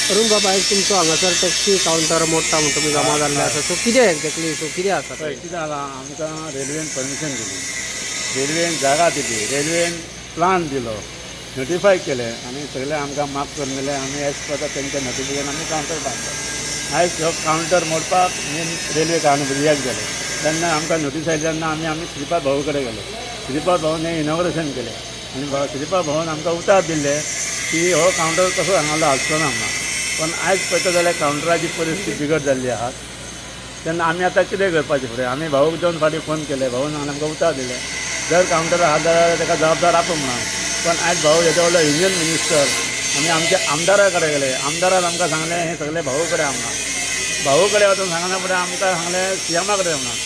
अरुण बाबा, आयज तुमचो हांगासर टॅक्सी कावंटर मोडटा म्हण तुमी जमा जाल्ले आसा. सो कितें एक्झॅक्टली इशू कितें आसा? पळय, कितें जालां, आमकां रेल्वेन परमिशन दिली, रेल्वेन जागा दिली, रेल्वेन प्लान दिलो, नोटिफाय केलें आनी सगळें आमकां माफ करून दिलें. आमी एज पर तेंच्या नोटिफिकेशन आमी कावंटर बांदलो. आयज हो कावंटर मोडपाक मेन रेल्वे कारण रिएक्ट जालें. तेन्ना आमकां नोटीस आयली तेन्ना आमी आमी श्रीपाद भाऊ कडेन गेले. श्रीपाद भाऊन हें इनॉग्रेशन केलें आनी श्रीपाद भाऊन आमकां उतार दिल्लें की हो कावंटर कसो हांगा हालचो ना म्हणून. पण आयज पळयता जाल्यार कावंटराची परिस्थिती बिगड जाल्ली आहा. तेन्ना आमी आतां कितें करपाचें फुडें? आमी भाऊक दोन फावटी फोन केले. भाऊन आमकां उतार दिलें, जर कावंटर आहा जाल्यार ताका जबाबदार आपूण म्हणून. पण आयज भाऊ येदो व्हडलो युनियन मिनिस्टर, आमी आमच्या आमदारा कडेन गेले. आमदारान आमकां सांगलें, हें सगळें भाऊ कडेन आमकां भाऊ कडेन वचून सांगना फुडें आमकां सांगलें सीएमा कडेन म्हणून.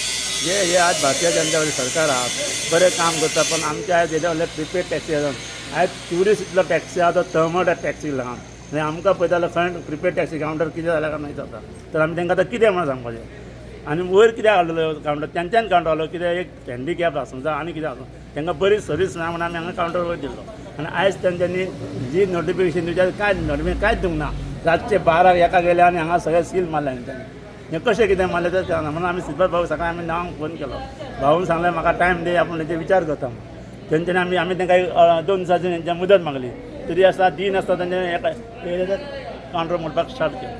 जे हे आज भारतीय जनता पार्टी सरकार आहा, बरें काम करता, पण आमचे आयज येदे व्हडले प्रिपेड टॅक्सी आसा. आयज ट्युरिस्ट इतलो टॅक्सी आहा, तो तळमळ टॅक्सी लागून आनी आमकां पळयता जाल्यार खंय प्रिपेड टॅक्सी कावंटर कितें जालें काय मागीर जाता. तर आमी तांकां आतां कितें म्हणून सांगपाचें? आनी वयर कित्याक हाडलेलो कावंटर? तेंच्यान कावंटर हाडलो कितें एक हँडिकॅप आसूं जावं आनी कितें आसूं, तांकां बरी सर्वीस ना म्हणून आमी हांगा कावंटर वयर दिल्लो. आनी आयज तेंच्यांनी जी नोटिफिकेशन दिवचें, कांय नोटिफिकेशन कांयच दिवंक ना. रातचे 12क 1क गेले आनी हांगा सगळें सील मारलें. आनी तेंणी हें कशें कितें मारलें तें कळना म्हणून आमी श्रीपाद भाऊ सकाळी आमी 9क फोन केलो. भाऊन सांगलें, म्हाका टायम दी, आपूण तेजेर विचार करता म्हणून. तेंच्यांनी आमी आमी तांकां एक 2 दिसांची तेंच्या मुदत मागली. तरी आसतना दिनासतना तेंचे एका कावंटर मोडपाक स्टार्ट केलें.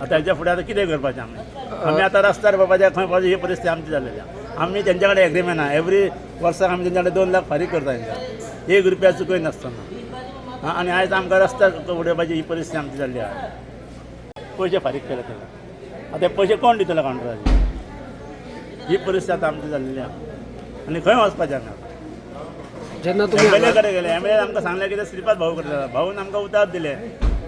आतां हेच्या फुडें आतां कितें करपाचें आमी? आमी आतां रस्त्यार पडपाचें, खंय पडपाचें? ही परिस्थिती आमची जाल्लेली आहा. आमी तेंच्या कडेन एग्रीमेंट आहा. एवरी वर्साक आमी तेंच्या कडेन 2 लाख फारीक करता तेंच्या, 1 रुपया चुकय नासतना. आं, आनी आयज आमकां रस्त्यार उडोवपाची ही परिस्थिती आमची जाल्ली आहा. पयशे फारीक केले तेका, आतां ते पयशे कोण दितलो कावंटराचे? ही परिस्थिती आतां आमची जाल्लेली आहा आनी खंय वचपाचें आमी आतां? जेन्ना तुमी एम एल ए हांगा कडेन गेले. एम एल ए आमकां सांगलें की ते श्रीपाद भाऊ कडेन जाता. भाऊन आमकां उतार दिले,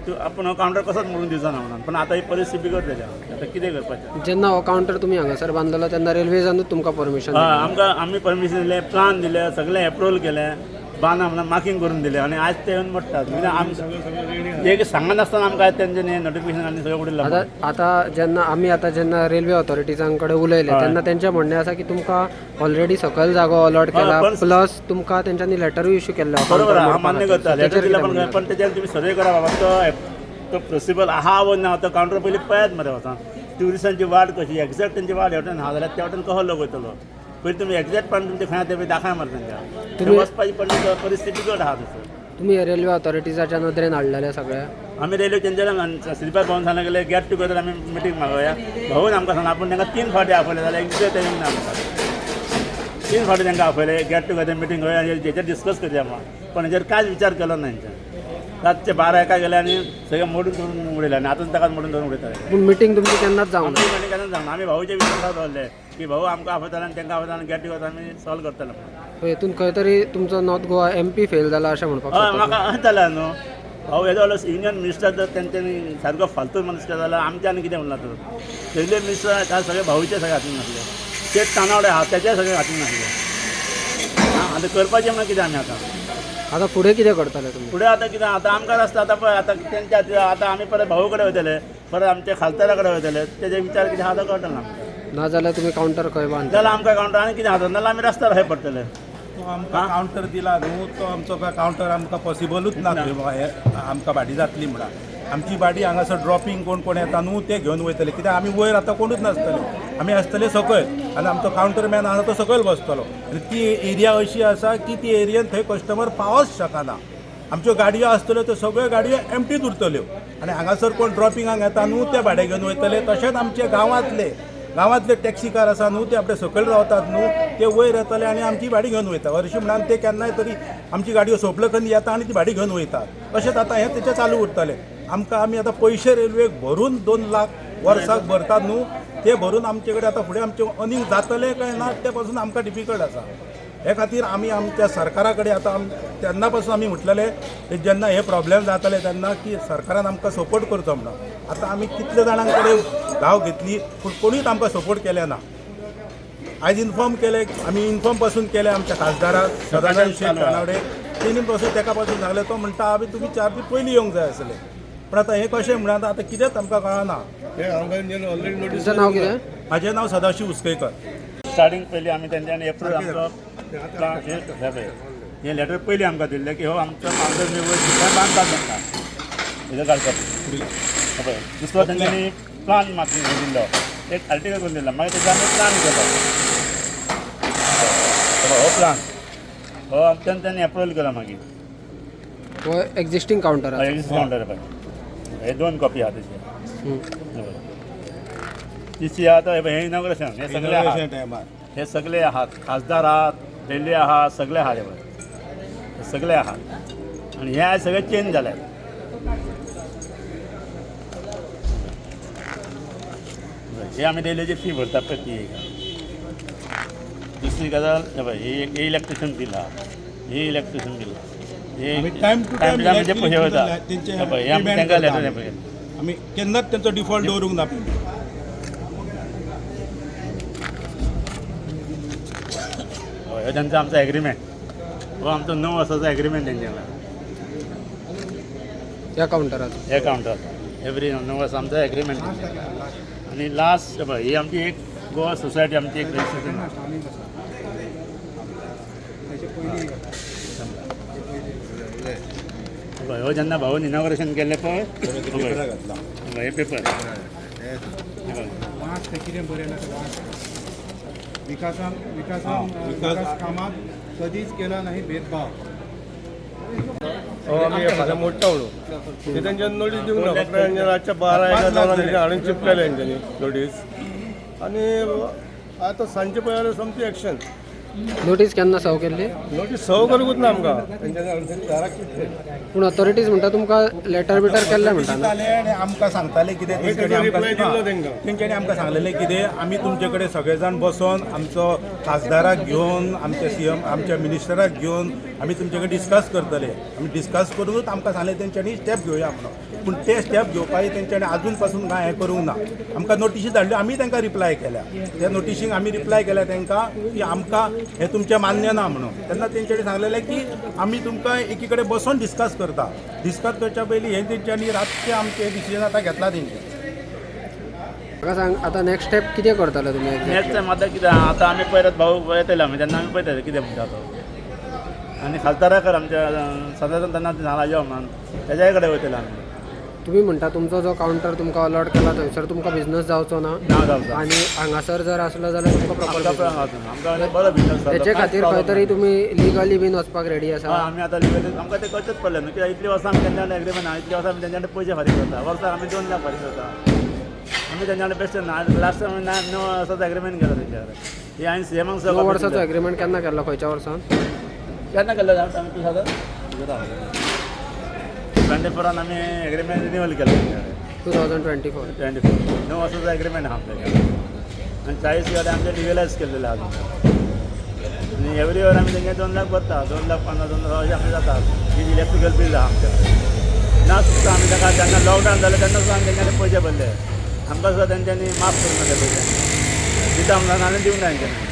तूं आपूण हो कावंटर कसोच मोडून दिवचो ना म्हणून. पण आतां ही परिस्थिती बिगड जाल्या. आतां कितें करपाचें? जेन्ना हो कावंटर तुमी हांगासर बांदलेलो तेन्ना रेल्वेजानूच तुमकां परमिशन? हय, आमकां आमी परमिशन दिलें, प्लान दिले, सगळें एप्रुवल केलें, बांदा म्हणून मार्कींग करून दिलें आनी आयज ते येवन मोडटात. म्हणजे आम एक सांगनासतना आमकां आयज तेंच्यांनी नोटिफिकेशन आनी सगळें उडयलां. आतां आतां जेन्ना आमी आतां जेन्ना रेल्वे ऑथॉरिटीजां कडेन उलयले तेन्ना तेंचें म्हणणें आसा की तुमकां ऑलरेडी सकयल जागो अलॉट केला, प्लस तुमकां तेंच्यांनी लेटरूय इशू केल्लो बरोबर कावंटर आहा, मोडपा मान्य खातीर. करता. सो लेटर तेचेर दिला कितें पण म्हणणें? पण तेच्यार तुमी सर्वे करा बाबा, तो तो प्रोसिबल आहा वो ना. तो कावंटर पयलीं पळयात मरे वचोन. ट्युरिस्टांची वाट कशी एक्झॅक्ट तेंची वाट हेवटेन आहा जाल्यार त्या वटेन कसो लोक वयतलो? पयलीं तुमी एक्झॅक्ट पण तुमचे खंय आहा तें दाखय मरे तेंच्या. थंय वचपाची पण परिस्थिती बिकट आहा थंयसर. तुमी रेल्वे ऑथॉरिटीजाच्या नदरेन हाडलेलें सगळें? आमी रेल्वे तेंच्या श्रीपाद भाऊन सांगलें गेले, गेट टुगेदर आमी मिटींग मागोवया. भाऊन आमकां सांगलें, आपूण तांकां तीन फावटी आपयलें जाल्यार एक ते येवंक ना आमकां. तीन फावटी तांकां आपयलें, गेट टुगेदर मिटींग करूया आनी हेजेर डिस्कस करया म्हणून. पण हेजेर कांयच विचार केलो ना हेंच्यान. रातचे 12-1 गेले आनी सगळें मोडून तोडून उडयलें आनी आतां ताकाच मोडून तोडून उडयताले. पूण मिटींग तुमची केन्नाच जावंक ना? आमची मिटींग केन्नाच जावंक ना. आमी भाऊचे विश्वासार दवरले की भाऊ आमकां आपयताले आनी तांकां आपयताले आनी गेट टुगेदर आमी सॉल्व करतले म्हणून. सो हेतून खंय तरी तुमचो नॉर्थ गोवा एमपी फेल जाला अशें म्हणपाक हय. सोदता? म्हाका अशें जालें न्हू, भाऊ येदो व्हडलो युनियन मिनिस्टर जर तेंच्यांनी सारको फालतू मनीस केलो जाल्यार आमच्या आनी कितें म्हणलां तर? रेल्वे मिनिस्टर काय सगळे भाऊचे सगळे हातीन नासले. ते तानावडे आहा, तेचे सगळे हातीन नासले. आं, आतां करपाचें म्हणून कितें आमी आतां? आतां फुडें कितें करतले तुमी? फुडें आतां कितें? आतां आमकां रस्ता आतां पळय, आतां तेंच्या हातीन आतां आमी परत भाऊ कडेन वयतले, परत आमच्या खासदारा कडेन वयतले. तेजे विचार कितें आहा तो कळटलो आमकां. ना जाल्यार तुमी कावंटर खंय बांदतले? जाल्यार आमकां कावंटर आनी कितें आसा? नाल्यार आमी रस्त्यार खंय पडटले. तो आमकां कावंटर दिला न्हू, तो आमचो काय कावंटर आमकां पॉसिबलूच ना थंय बाबा. हे आमकां भाडी जातली म्हणा. आमची भाडी हांगासर ड्रॉपिंग कोण कोण येता न्हू, ते घेवन वयतले. कित्याक आमी वयर आतां कोणूच नासतले, आमी आसतले सकयल आनी आमचो कावंटर मॅन आसा तो सकयल बसतलो. आनी ती एरिया अशी आसा की ती एरियेन थंय कस्टमर पावच शकना. आमच्यो गाडयो आसतल्यो त्यो सगळ्यो गाडयो एमटीच उरतल्यो आनी हांगासर कोण ड्रॉपिंगाक येता न्हू, ते भाडें घेवन वयतले. तशेंच आमचे गांवांतले गांवांतले टॅक्सीकार आसा न्हू, ते आपले सकयल रावतात न्हू, ते वयर येतले आनी आमची भाडी घेवन वयता. हरशीं म्हणान ते केन्नाय तरी आमची गाडयो सोंपले करून येता आनी ती भाडी घेवन वयतात. तशेंच आतां हें तेचें चालू उरतलें. आमकां आमी आतां पयशे रेल्वेक भरून 2 लाख वर्साक भरतात न्हू, ते भरून आमचे कडेन आतां फुडें आमचें अर्निंग जातलें काय ना तें पासून आमकां डिफिकल्ट आसा. हे खातीर आमी आमच्या सरकारा कडेन आतां तेन्ना पासून आमी म्हटलेलें, जेन्ना हे प्रॉब्लेम जाताले तेन्ना, की सरकारान आमकां सपोर्ट करचो म्हणून. आतां आमी कितले जाणां कडेन धांव घेतली, पूण कोणीच आमकां सपोर्ट केले ना. आयज इन्फॉर्म केले आमी, इन्फॉर्म पासून केले आमच्या खासदाराक सदानंद शेट तानावडे, तेणी पासून तेका पासून सांगलें. तो म्हणटा, आमी तुमी 4 दीस पयलीं येवंक जाय आसले. पण आतां हें कशें म्हणटा, आतां कितेंच आमकां कळना. तुमचें नांव कितें? म्हाजें नांव सदाशिव उसकयकर. स्टार्टिंग पयलीं आमी तेंच्यांनी एप्रूव आमचो प्लान हे पळय, हें लेटर पयलीं आमकां दिल्लें की हो आमचो कावंटर वयर बांदपाक जाता. हेजो काडपाक पळय दुसरो तेंच्यांनी प्लान मात हे दिल्लो, एक आर्टिकल करून दिल्लो, मागीर तेजो आमी प्लान केलो. हे पळय, हो प्लान हो आमच्यान त्यांनी एप्रुवल केलो मागीर. हो एक्झिस्टींग कावंटर आसा. एक्झिस्ट कावंटर पळय, हे दोन कॉपी आहा तेचे. हे पळय. तिसरी आहा तो हे पळय, हे इनॉग्रेशन हे सगळे आहा. टायमार हे सगळे आहात, खासदार आहात, रेल्वे आहात, सगळे आहात. हे पळय, हे सगळे आहात आनी हे आयज सगळे चेंज जाले. हे आमी रेल्वेची फी भरता पळय ती एक. दुसरी गजाल, हे पळय, ही एक इलेक्ट्रिशन बील आहा, ही इलेक्ट्रिशन बील आहा. हे आमी टायम टू टायम म्हणजे पयशे वयता. तेंचे हे पळय, हे आमी payment तांकां करता लेटर आमी. पळय. आमी केन्नाच तेंचो डिफॉल्ट दवरूंक ना. हय, हो तेंचो आमचो एग्रीमेंट, हो आमचो 9 वर्साचो एग्रीमेंट तेंच्या वांगडा. ह्या कावंटराचो हे कावंटर एवरी 9 वर्सां आमचो एग्रीमेंट. आनी लास्ट पळय, ही आमची एक गोवा सोसायटी, आमची एक रजिस्ट्रेशन. पळय, हो जेन्ना भाऊन इनॉग्रेशन केल्लें पळय, हो पळय, घातला. हे पेपर, हे पळय. वास ते कितें बरयलां तें वाच. विकासान विकासान हा, विकास- विकास कामात कधीच केला नाही भेदभाव. हो, आमी फाल्यां मोडटा म्हणून ते तेंच्यानी नोटीस दिवंक ना. फक्त तेंच्या रातच्या 12 एका जावन तेंच्या हाडून चिपकले तेंच्यांनी नोटीस. आनी आतां सांजचे पळय जाल्यार सोमती एक्शन. नोटीस केन्ना सर्व केल्ली? नोटीस सर्व करूंकूच ना आमकां, तेंच्यांनी हाडून थंय दाराक चिपकले. पूण ऑथॉरिटीज म्हणटा तुमकां लेटर बिटर केल्लें म्हणटा न्हू? दिताले आनी आमकां सांगताले कितें आमी तेंच्यांनी तेजो आमकां रिप्लाय दिल्लो तेंकां. तेंच्यांनी आमकां सांगलेलें कितें, आमी तुमचे कडेन सगळे जाण बसोन आमचो खासदाराक घेवन, आमच्या सीएम, आमच्या मिनिस्टराक घेवन आमी तुमचे कडेन डिस्कस करतले. आमी डिस्कस करूनूच आमकां सांगलें तेंच्यांनी स्टेप घेवया म्हणून. पूण ते स्टेप घेवपाक तेंच्यांनी आजून पासून कांय हें करूंक ना. आमकां नोटिशी धाडल्यो, आमी तांकां रिप्लाय केल्या. त्या नोटिशींक आमी रिप्लाय केल्या तांकां की आमकां हें तुमचें मान्य ना म्हणून. तेन्ना तेंच्यांनी सांगलेलें की आमी तुमकां एकी कडेन बसोन डिस्कस करता. डिस्कस करच्या पयलीं हें तेंच्यांनी रातचें आमचें डिसिजन आतां घेतलां तेंचें. म्हाका सांग आतां नेक्स्ट स्टेप कितें करतले तुमी exactly? Next time आतां कितें आहा, आतां आमी पळयतात, भाऊ येतले आमी तेन्ना आमी पळयतले कितें म्हणटा तो. आनी खासदाराक आमच्या सदांच तेन्ना सांगला यो म्हणून, तेज्याय कडेन वयतले आमी. तुमी म्हणटा तुमचो जो कावंटर तुमकां अलॉट केला थंयसर तुमकां बिझनस जावचो ना ना जावचो. आनी हांगासर जर आसलो जाल्यार तुमकां प्रॉपर आमकां पळय, आमकां बरो बिजनस जाता. तेचे खातीर खंय तरी तुमी लिगली बीन वचपाक रेडी हय, आसा? आमी आतां लिगली आमकां तें करचेंच पडलें न्हू, कित्याक इतलीं वर्सां आमी तेंच्या कडेन एग्रीमेंट आहा, इतलीं वर्सां आमी तेंच्या कडेन पयशे फारीक करता. वर्साक आमी 2 लाख फारीक करता. आमी तेंच्या कडेन बेश्टे ना, लास्ट टायम 9 वर्साचो एग्रीमेंट केला तेंच्या कडेन. ही हांवें सीएमाक 9 वर्साचो एग्रीमेंट केन्ना केल्लो, खंयच्या वर्सान? केन्ना केल्लो जाणा आमी तूं सादर 24 आमी एग्रीमेंट रिन्यूअल केला तेंच्या कडेन. 2024. 24, 9 वर्साचो एग्रीमेंट आहा आमच्या कडेन. आनी 40 गाडी आमचे लिगलायज केल्लेले आहा. आनी एवरी इयर आमी तेंगे 2 लाख भरता, 2 लाख 50, 2 लाख अशें आमचें जाता. ही इलेक्ट्रिकल बील आहा आमच्या कडेन. ना सुद्दां आमी ताका जेन्ना लॉकडावन जालें तेन्ना सुद्दां आमी तेंच्यांनी पयशे भरले. आमकां सुद्दां तेंच्यांनी माफ करूंक ना ते पयशे दिता म्हणून आनी दिवंक ना तेंच्यांनी.